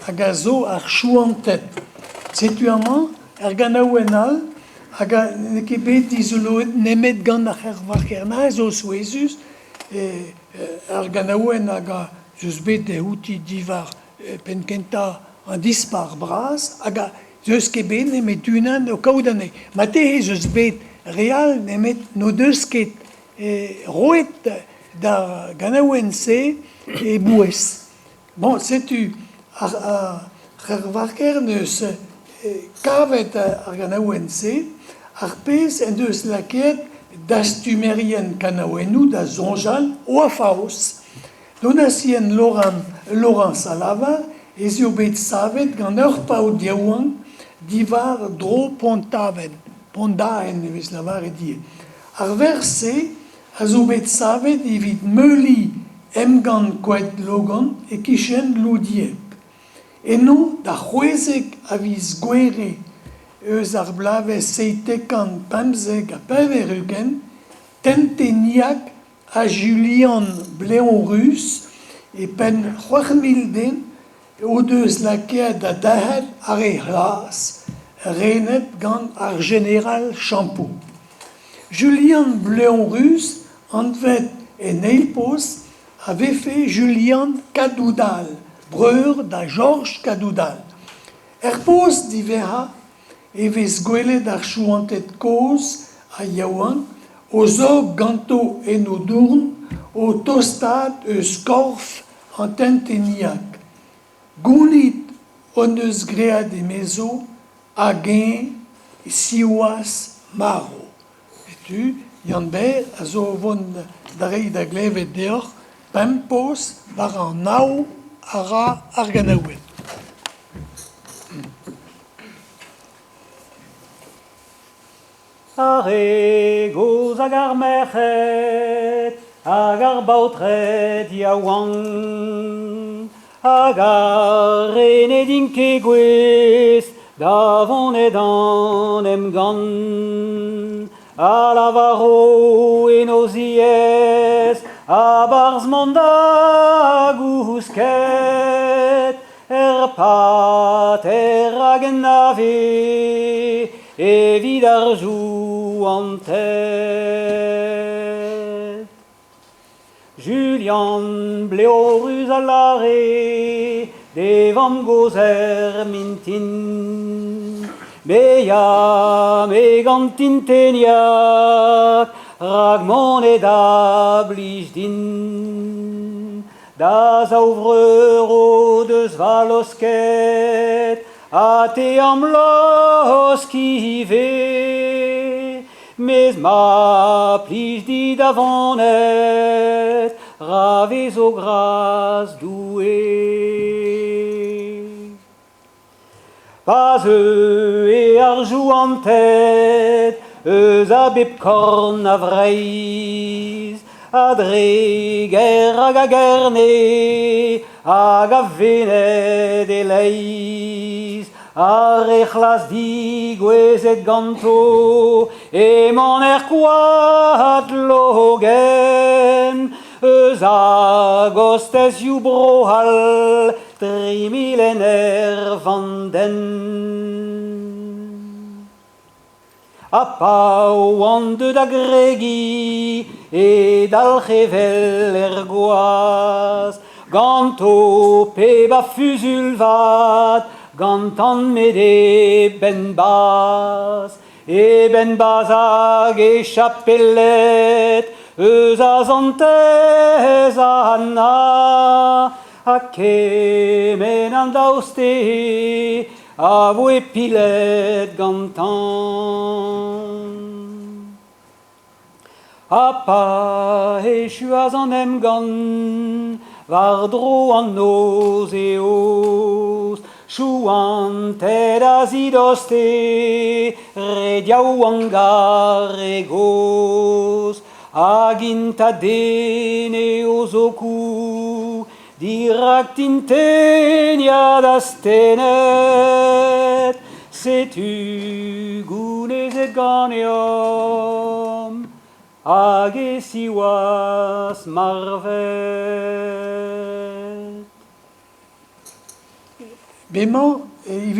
hag a zo ar Chouanted. Setu amañ ur ganaouenn all hag n'eo ket bet dizoloet nemet gant ar C'hervarkernaez zo souezhus. Ur ganaouenn hag a zeus bet outi diwar penn-kentañ an Dispac'h bras hag a zeus ket bet nemet unan o kaout anezhi. Marteze ez eus bet re all nemet n'o deus ket roet d'ar ganaouenn-se e bouez. Bon, setu ar C'hervarker 'neus kavet ar ganaouenn-se, ar pezh en deus lakaet dastumerien kanaouennoù da soñjal oa faos. Donatien Laurence a lavar ez eo bet savet gant ur paotr yaouank diwar dro Pont-Aven, Pont-Aen e vez lavaret ivez. Ar werz-se a zo bet savet evit meuliñ emgann Koad Logan e-kichen Loudieg. Eno, d'ar 16 a viz Gouere eus ar bloavezh 1795, Tenteniag ha Julian Bleonruz, e penn 6000 den, o deus lakaet da derc'hel ar re c'hlas, renet gant ar jeneral Champeaux. Julian Bleonruz, anvet en eil poz, a vefe Julian Kadoudal, breur da Jorj Kadoudal. Er poz diwezhañ e vez gwelet ar chouanted kozh ha yaouank o zog ganto en o dourn o tostaat eus korf an tenteniad. Gounit hon eus graet emezo hag eñ siwazh marv. Setu Yann-Ber a zo o vont da reiñ da glevet deoc'h pemp poz war an nav a ra ar ganaouenn. Ar re gozh hag ar merc'hed hag ar baotred yaouank hag ar re ne dint ket gouest da vonet d'an emgann a lavaro en o ziez a-barzh mont da gousket Er pater hag en ave evit ar Chouanted. Julian Bleoruz a lâre d'e vamm-gozh er mintin Me ya, me gant Tinteniak, rak monet a blij din. Da zaou vreur o deus va losket, ha te am laosk ivez. Mes ma plij dit da vonet, ra vezo gras Doue. Pa zeue ar Chouanted eus a bep korn a Vreizh, a Dreger hag a Gerne hag a Wened e-leizh, ar re c'hlas digouezhet ganto emañ er koad Logen eus a gostezioù Bro-C'hall 3000 en ur vandenn. Ha pa oant deut da gregiñ e dalc'h evel er gwaz, ganto pep a fuzul vat, gantan met e benn-bazh. E benn-bazh hag e chapeled eus a Santez Anna ha kement an daoust-te a voe pilet gantañ. Ha pa echuas an emgann war-dro an noz eost, Chouanted a zidoste re yaouank ha re gozh, hag int a denne o zokoù dirak tinteniad astennet. Setu gounezet ganeomp hag e siwazh marvet. Bemañ ivez.